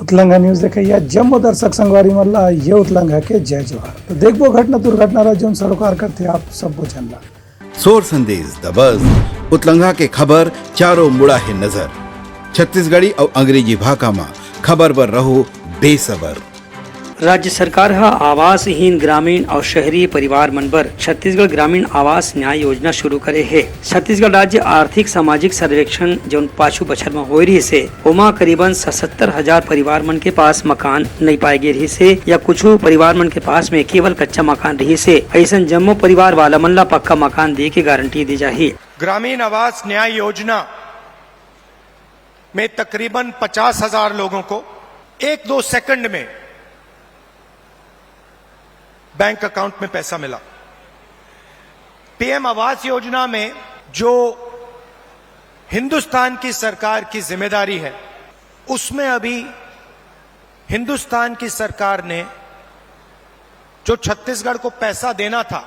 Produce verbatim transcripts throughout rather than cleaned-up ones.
उतलंघा news देखइया जम्मो दर्शक संगवारी मन ला ये उतलंघा के जय जोहार। तो देखबो घटना दुर्घटना ला, जौन सरोकार करथे आप सबो जन ला। सोर संदेश दबस। उतलंघा के खबर चारों मुड़ा हे नजर। छत्तीसगढ़ी अउ अंग्रेजी भाखा म खबर बर रहो बेसबर। राज्य सरकार ह आवासहीन ग्रामीण अउ शहरी परिवार मन बर छत्तीसगढ़ ग्रामीण आवास न्याय योजना शुरू करे हे। छत्तीसगढ़ राज्य आर्थिक सामाजिक सर्वेक्षण जौन पाछू बछर म होए रिहिस हे, ओमा करीबन सतहत्तर हजार परिवार मन के पास मकान नइ पाए गे रिहिस हे या कुछु परिवार मन के पास में केवल कच्चा मकान रिहिस हे। अइसन जम्मो परिवार वाला मन ला पक्का मकान दे के गारंटी दे जाही। ग्रामीण आवास न्याय योजना में तकरीबन पचास हजार लोगों को एक दो सेकंड में बैंक अकाउंट में पैसा मिला। पीएम आवास योजना में जो हिंदुस्तान की सरकार की जिम्मेदारी है, उसमें अभी हिंदुस्तान की सरकार ने जो छत्तीसगढ़ को पैसा देना था,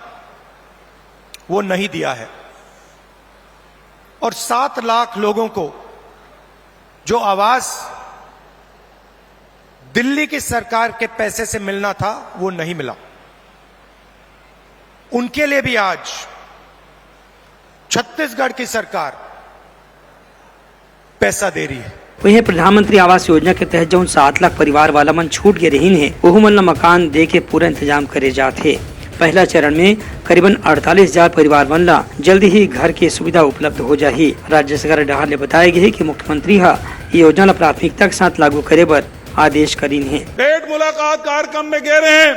वो नहीं दिया है। और सात लाख लोगों को जो आवास दिल्ली की सरकार के पैसे से मिलना था, वो नहीं मिला। उनके लिए भी आज छत्तीसगढ़ की सरकार पैसा दे रही है। वहीं प्रधानमंत्री आवास योजना के तहत जौन सात लाख परिवार वाला मन छूट गे रहिन हे, ओहू मन ला मकान दे के पूरा इंतजाम करे जात हे। पहला चरण में करीबन अड़तालीस हजार परिवार मन ला जल्दी ही घर के सुविधा उपलब्ध हो जाही। राज्य सरकार डहार ले बताए गे हे कि मुख्यमंत्री ह ये योजना ला प्राथमिकता के साथ लागू करे बर आदेश करीन हे। भेंट मुलाकात कार्यक्रम में गे रहेन,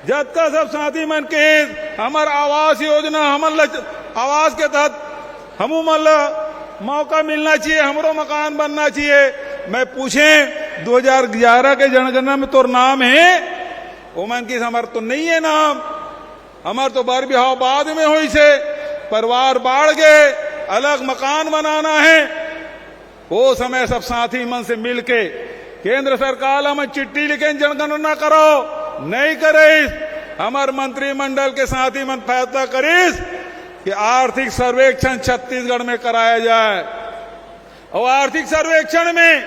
जतका सब साथी मन के हमर आवास योजना, हमन ल आवास के तहत हमू मन ल मौका मिलना चाहिए, हमरो मकान बनना चाहिए। मैं पूछे, दो हज़ार ग्यारह के जनगणना में तोर नाम हे? ओमन किहिस हमर तो नहीं है नाम, हमर तो बर बिहाव बाद में होइस हे, परिवार बाढ़ गे, अलग मकान बनाना है। ओ समय सब साथी मन से मिलके केंद्र सरकार ला मैं चिट्ठी लिखेन, जनगणना कराओ, नहीं करिस। हमर मंत्रिमंडल के साथी मन फैसला करिस कि आर्थिक सर्वेक्षण छत्तीसगढ़ में कराया जाए। अउ आर्थिक सर्वेक्षण में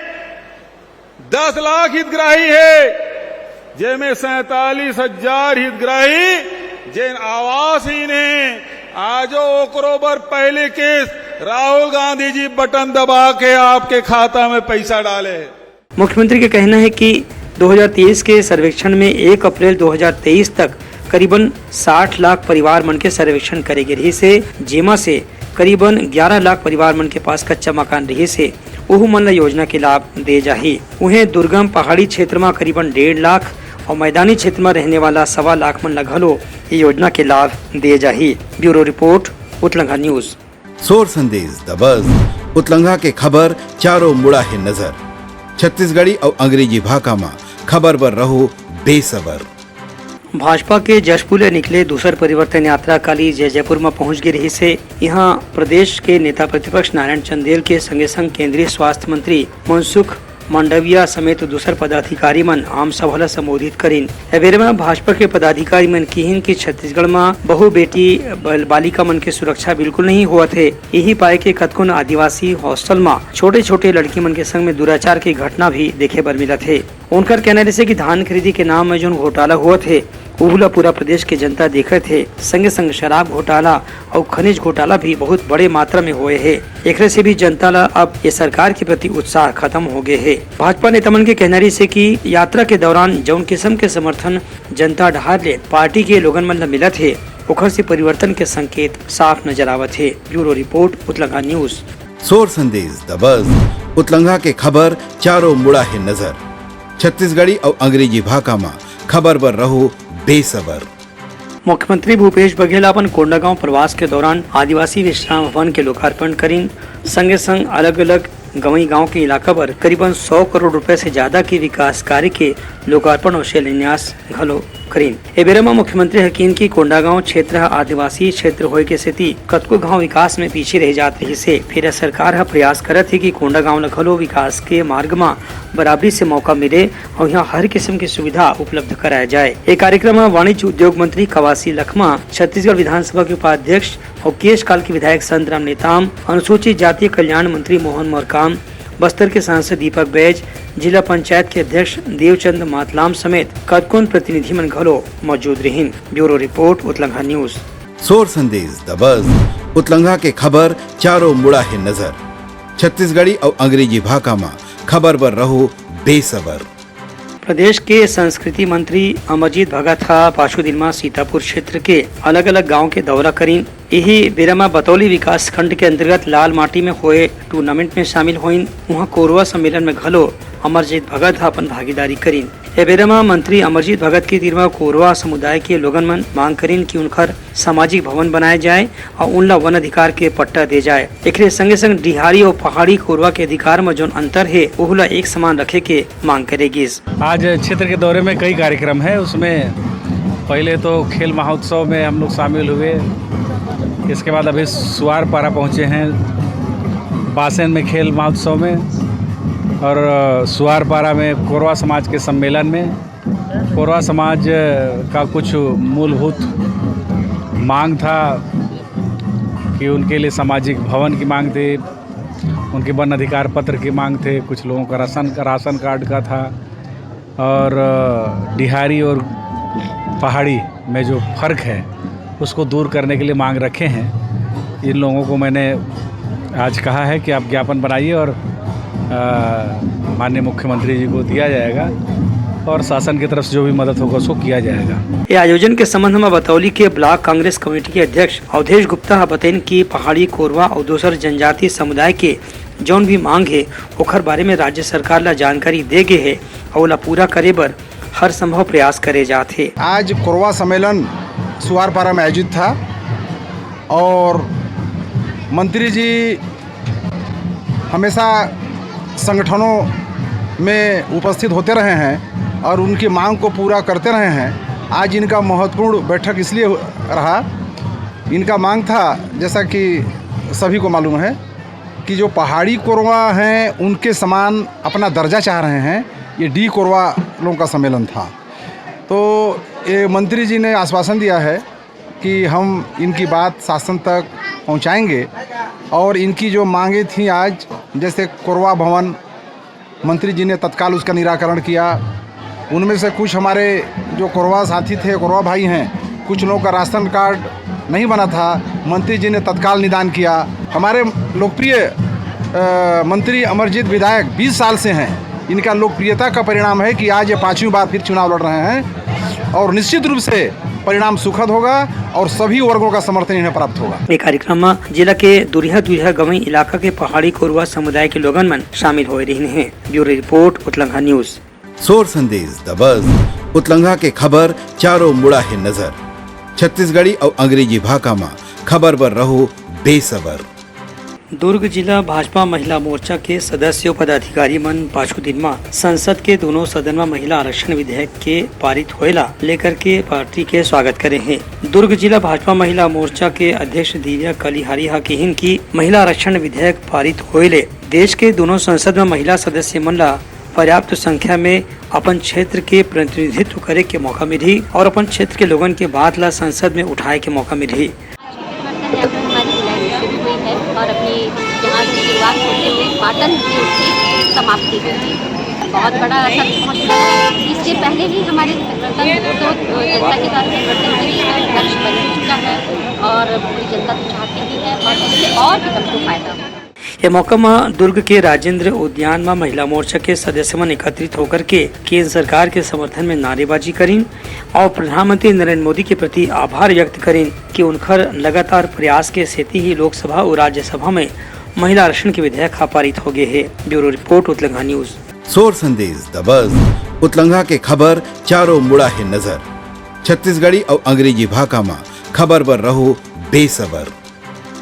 दस लाख हितग्राही हे, जेमे सैंतालीस हजार हितग्राही जेन आवासहीन हे, आजो ओकरो बर पहली किस्त राहुल गांधी जी बटन दबा के आपके खाता में पैसा डाले हे। मुख्यमंत्री के कहना हे कि दो हज़ार तेईस के सर्वेक्षण में एक अप्रैल दो हज़ार तेईस तक करीबन साठ लाख परिवार मन के सर्वेक्षण करे गे रिहिस हे, जेमा से करीबन ग्यारह लाख परिवार मन के पास कच्चा मकान रिहिस हे, ओहू मन ल योजना के लाभ दे जाही। उहें दुर्गम पहाड़ी क्षेत्र म करीबन डेढ़ लाख अउ मैदानी क्षेत्र म रहने वाला सवा लाख मन ल घलो ये योजना के लाभ दे जाही। Bureau report, Utlangha news. सोर संदेश दबस। उतलंघा के खबर चारों मुड़ा हे नजर। छत्तीसगढ़ी अउ अंग्रेजी भाखा म खबर बर रहो बेसबर। भाजपा के जशपुर ले निकले दूसर परिवर्तन यात्रा काली जैजैपुर म पहुंच गे रिहिस हे। इहां प्रदेश के नेता प्रतिपक्ष नारायण चंदेल के संगे संग केंद्रीय स्वास्थ्य मंत्री मनसुख मांडविया समेत दूसर पदाधिकारी मन आम सभा ल संबोधित करिन। ए बेरा म भाजपा के पदाधिकारी मन किहिन कि छत्तीसगढ़ म बहू बेटी बल-, बालिका मन के सुरक्षा बिल्कुल नहीं होवत हे। इही पाए के कतकोन आदिवासी हॉस्टल म छोटे-छोटे लड़की मन के संग में दुराचार के घटना भी देखे बर मिलत हे। उनकर कहना रिहिसे कि धान खरीदी के नाम म जौन घोटाला होवत हे, उहू ल पूरा प्रदेश के जनता देखत हे। संगे-संग शराब घोटाला अउ खनिज घोटाला भी बहुत बड़े मात्रा में होए हे। एकरे से भी जनता ल अब ये सरकार के प्रति उत्साह खत्म हो गए हे। भाजपा नेता मन के कहना रिहिसे कि यात्रा के दौरान जौन किस्म के समर्थन जनता डहार ले पार्टी के लोगन मन ल मिलत हे, ओखर से परिवर्तन के संकेत साफ नजर आवत हे। Bureau report, Utlangha news. सोर संदेश दबस। उतलंघा के खबर चारों मुड़ा हे नजर। छत्तीसगढ़ी अउ अंग्रेजी भाखा म खबर बर रहो बेसबर। मुख्यमंत्री भूपेश बघेल अपन कोंडागांव प्रवास के दौरान आदिवासी विश्राम भवन के लोकार्पण करिन। संगे संग अलग-अलग गंवई गांव के इलाका बर करीबन सौ करोड़ रुपए से ज्यादा के विकास कार्य के लोकार्पण अउ शिलान्यास घलो करिन। ए बेरा म मुख्यमंत्री ह किहिन कि कोंडागांव क्षेत्र ह आदिवासी क्षेत्र होए के सेती कतको घांव विकास में पीछे रह जात रहिस हे, फेर सरकार ह प्रयास करत हे कि कोंडागांव ल घलो विकास के मार्ग म बराबरी से मौका मिले अउ इहां हर किस्म के सुविधा उपलब्ध कराए जाए। ए कार्यक्रम म वाणिज्य उद्योग मंत्री कवासी लखमा, छत्तीसगढ़ विधानसभा के उपाध्यक्ष अउ केशकाल के विधायक संतराम नेताम, अनुसूचित जाति कल्याण मंत्री मोहन मरकाम, बस्तर के सांसद दीपक बैज, जिला पंचायत के अध्यक्ष देवचंद मातलाम समेत कतकोन प्रतिनिधि मन घलो मौजूद रिहिन। Bureau report, Utlangha news. सोर संदेश दबस, उतलंघा के खबर चारों मुड़ा हे नजर। छत्तीसगढ़ी अउ अंग्रेजी भाखा म खबर बर रहो बेसबर। प्रदेश के संस्कृति मंत्री अमरजीत भगत ह पाछू दिन म सीतापुर क्षेत्र के अलग-अलग गांव के दौरा करिन। इही बेरा म बतौली विकासखंड के अंतर्गत लाल माटी में होए टूर्नामेंट में शामिल होइन। उहां कोरवा सम्मेलन में घलो अमरजीत भगत ह अपन भागीदारी करिन। ए बेरा म मंत्री अमरजीत भगत के तीर म कोरवा समुदाय के लोगन मन मांग करिन कि उनखर सामाजिक भवन बनाए जाए अउ उनला वन अधिकार के पट्टा दे जाए। एकरे संगे संग डिहारी अउ पहाड़ी कोरवा के अधिकार म जोन अंतर हे, ओहू ला एक समान रखे के मांग करे गिस। आज क्षेत्र के दौरे में कई कार्यक्रम है, उसमें पहले तो खेल महोत्सव में हम लोग शामिल हुए, इसके बाद अभी सुआरपारा पहुँचे हैं बासेन में खेल महोत्सव में, और अ, सुआरपारा में कोरवा समाज के सम्मेलन में। कोरवा समाज का कुछ मूलभूत मांग था कि उनके लिए सामाजिक भवन की मांग थी, उनके वन अधिकार पत्र की मांग थे, कुछ लोगों का राशन, राशन कार्ड का था, और अ, डिहारी और पहाड़ी में जो फ़र्क है, उसको दूर करने के लिए मांग रखे हैं। इन लोगों को मैंने आज कहा है कि आप ज्ञापन बनाइए और अ, माननीय मुख्यमंत्री जी को दिया जाएगा और शासन की तरफ से जो भी मदद होगा, उसको किया जाएगा। ये आयोजन के संबंध में बतौली के ब्लॉक कांग्रेस कमेटी के अध्यक्ष अवधेश गुप्ता ह बतइन कि पहाड़ी, कोरवा अउ दूसर जनजाति समुदाय के जौन भी मांग हे, ओखर बारे में राज्य सरकार ला जानकारी दे गे हे अउ ओला पूरा करे बर हर संभव प्रयास करे जात हे। आज कोरवा सम्मेलन सुआरपारा में आयोजित था और मंत्री जी हमेशा संगठनों में उपस्थित होते रहे हैं और उनकी मांग को पूरा करते रहे हैं। आज इनका महत्वपूर्ण बैठक इसलिए रहा, इनका मांग था, जैसा कि सभी को मालूम है, कि जो पहाड़ी कोरवा हैं, उनके समान अपना दर्जा चाह रहे हैं। ये डी कोरवा लोगों का सम्मेलन था। तो ये मंत्री जी ने आश्वासन दिया है कि हम इनकी बात शासन तक पहुंचाएंगे और इनकी जो मांगें थीं आज, जैसे कोरवा भवन, मंत्री जी ने तत्काल उसका निराकरण किया। उनमें से कुछ हमारे जो कोरवा साथी थे, कोरवा भाई हैं, कुछ लोगों का राशन कार्ड नहीं बना था, मंत्री जी ने तत्काल निदान किया। हमारे लोकप्रिय, अ, मंत्री अमरजीत विधायक बीस साल से हैं, इनका लोकप्रियता का परिणाम है कि आज ये पांचवीं बार फिर चुनाव लड़ रहे हैं और निश्चित रूप से परिणाम सुखद होगा और सभी वर्गों का समर्थन इन्हें प्राप्त होगा। ये कार्यक्रम में जिला के दुरिहा दुरिहा गंवई इलाका के पहाड़ी कोरवा समुदाय के लोगन मन शामिल होए रहिन हे। Bureau report, Utlangha news. सोर संदेश दबस, उतलंघा के खबर चारों मुड़ा हे नजर। छत्तीसगढ़ी अउ अंग्रेजी भाखा म खबर बर रहो बेसबर। दुर्ग जिला भाजपा महिला मोर्चा के सदस्य अउ पदाधिकारी मन पाछू दिन म संसद के दोनों सदन म महिला आरक्षण विधेयक के पारित होए ला लेकर के पार्टी के स्वागत करे हे। दुर्ग जिला भाजपा महिला मोर्चा के अध्यक्ष दिव्या कलिहारी ह किहिन कि महिला आरक्षण विधेयक पारित होए ले देश के दोनों संसद म महिला सदस्य मन ला पर्याप्त संख्या में अपन क्षेत्र के प्रतिनिधित्व करे के मौका मिलही और अपन क्षेत्र के लोगन के बात ला संसद में उठाए के मौका मिलही। परिवर्तन या फिर हमारी रिलैक्सेशन हुई है और अभी यहाँ से शुरुआत होते हुए पाटन से उसकी समाप्ति हुई है। बहुत बड़ा असर पहुँच रहा है। इससे पहले ही हमारे परिवर्तन को तो जनता के द्वारा परिवर्तन के लिए लक्ष्य बन ही चुका है और पूरी जनता तो चाहती ही है और इससे और भी सबको फायदा हो। ये मौका म दुर्ग के राजेंद्र उद्यान म महिला मोर्चा के सदस्य मन एकत्रित होकर के केंद्र सरकार के समर्थन में नारेबाजी करिन और प्रधानमंत्री नरेंद्र मोदी के प्रति आभार व्यक्त करिन कि उनखर लगातार प्रयास के सेती ही लोकसभा और राज्यसभा में महिला आरक्षण के विधेयक ह पारित हो गए हे। Bureau report, Utlangha news. सोर संदेश दबस, उतलंघा के खबर चारों मुड़ा हे नजर। छत्तीसगढ़ी अउ अंग्रेजी भाखा म खबर बर रहो बेसबर।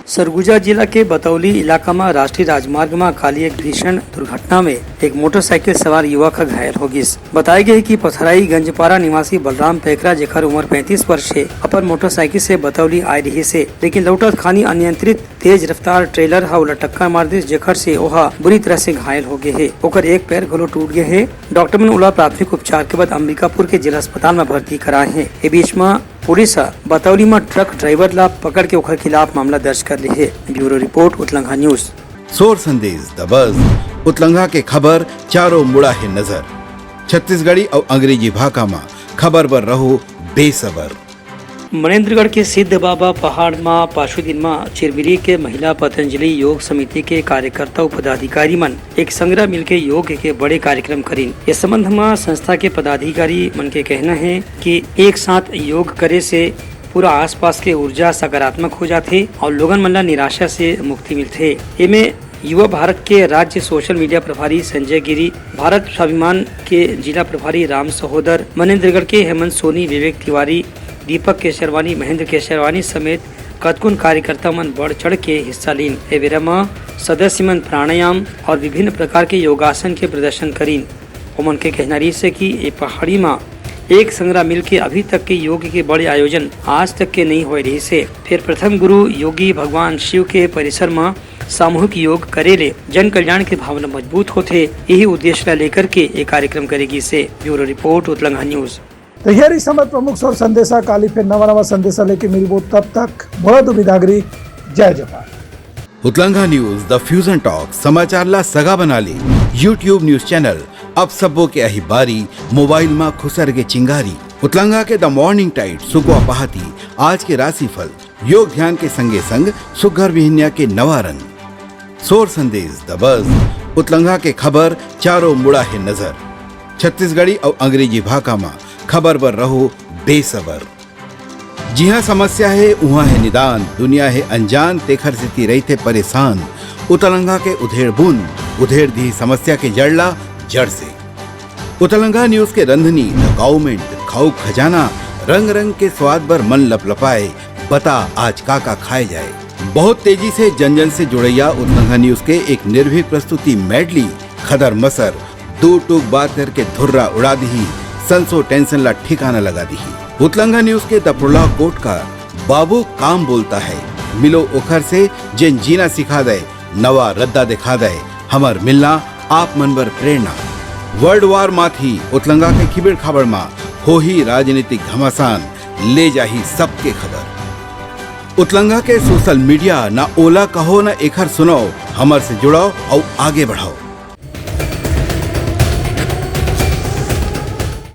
सरगुजा जिला के बतौली इलाका म राष्ट्रीय राजमार्ग म काली एक भीषण दुर्घटना में एक मोटरसाइकिल सवार युवक ह घायल हो गिस। बताय गे हे कि पथराई गंजपारा निवासी बलराम पैकरा, जेकर उम्र पैंतीस वर्ष हे, अपन मोटरसाइकिल से बतौली आय रिहिस हे, लेकिन लौटत खानी अनियंत्रित तेज रफ्तार ट्रेलर ह ओला टक्कर मार दिस, जेकर से ओहा बुरी तरह से घायल हो गे हे। ओकर एक पैर घलो टूट गे हे। डॉक्टर मन ओला प्राथमिक उपचार के बाद अंबिकापुर के जिला अस्पताल म भर्ती कराए हे। ए बीच म पुलिस ह बतौली म ट्रक ड्राइवर ला पकड़ के ओखर खिलाफ मामला दर्ज कर ले हे। Bureau report, Utlangha news. सोर संदेश दबस, उतलंघा के खबर चारों मुड़ा हे नजर। छत्तीसगढ़ी अउ अंग्रेजी भाखा म खबर बर रहो बेसबर। मनेन्द्रगढ़ के सिद्ध बाबा पहाड़ म पाछू दिन म चिरमिरी के महिला पतंजलि योग समिति के कार्यकर्ता अउ पदाधिकारी मन एक संग मिलके योग के बड़े कार्यक्रम करिन। इस संबंध म संस्था के पदाधिकारी मन के कहना हे कि एक साथ योग करे से पूरा आसपास के ऊर्जा सकारात्मक हो जाथे अउ लोगन मन ला निराशा से मुक्ति मिलथे। एमे युवा भारत के राज्य सोशल मीडिया प्रभारी संजय गिरी, भारत स्वाभिमान के जिला प्रभारी राम सहोदर, मनेन्द्रगढ़ के हेमंत सोनी, विवेक तिवारी, दीपक केशरवानी, महेंद्र केशरवानी समेत कतकोन कार्यकर्ता मन बढ़ चढ़ के हिस्सा लीन। ए बेरा म सदस्य मन प्राणायाम अउ विभिन्न प्रकार के योगासन के प्रदर्शन करीन। ओमन के कहना रहिस हे कि ए पहाड़ी म एक संग मिलके अभी तक के योग के बड़े आयोजन आज तक के नइ होए रहिस हे। फेर प्रथम गुरु योगी भगवान शिव के परिसर म सामूहिक योग करे ले जन कल्याण के भावना मजबूत होथे, यही उद्देश्य ला लेकर के ये कार्यक्रम करे गिस हे। Bureau report, Utlangha news. तो ये रहिस हमर प्रमुख सोर संदेशा। काली फेर नवा नवा संदेशा लेके मिलबो, तब तक मोला दो बिदागरी। जय जोहार। उतलंघा न्यूज, द फ्यूजन टॉक, समाचार ला सगा बना ले। YouTube न्यूज चैनल, अब सबो के आही बारी, मोबाइल मा खुसर के चिंगारी। उतलंघा के द मॉर्निंग टाइड, सुकवा पहाती, आज के राशिफल, योग ध्यान के संगे संग सुग्घर बिहनिया के नवा रंग। सोर संदेश, द बज, उतलंघा के खबर, चारों मुड़ा हे नजर। छत्तीसगढ़ी अउ अंग्रेजी भाखा मा खबर बर रहो बेसबर। जिहाँ समस्या हे, उहाँ हे निदान, दुनिया हे अनजान, तेखर सेती रहिथे परेशान। उतलंघा के उधेड़ बूंद, उधेड़ दिही समस्या के जड़ ला जड़ से। उतलंघा न्यूज के रंधनी, द काउमेंट, खाऊ खजाना, रंग रंग के स्वाद बर मन लपलपाए, बता आज का का खाए जाए। बहुत तेजी से जन जन से जुड़ैया उतलंघा न्यूज के एक निर्भीक प्रस्तुति मेडली, खदर मसर, दू टूक बात करके धुर्रा उड़ा दिही, संसो टेंशन ला ठिकाना लगा दिही। उतलंघा न्यूज के दपड़ला कोट का बाबू काम बोलता है, मिलो ओखर से जेन जीना सिखा दे, नवा रद्दा दिखा दे, हमर मिलना आप मन बर प्रेरणा। वर्ल्ड वार माथी उतलंघा के खिबेड़ खाबड़ मा होही राजनीतिक घमासान, ले जाही सबके खबर। उतलंघा के सोशल मीडिया, ना ओला कहो ना एखर सुनाओ, हमर से जुड़ाओ अउ आगे बढ़ाओ।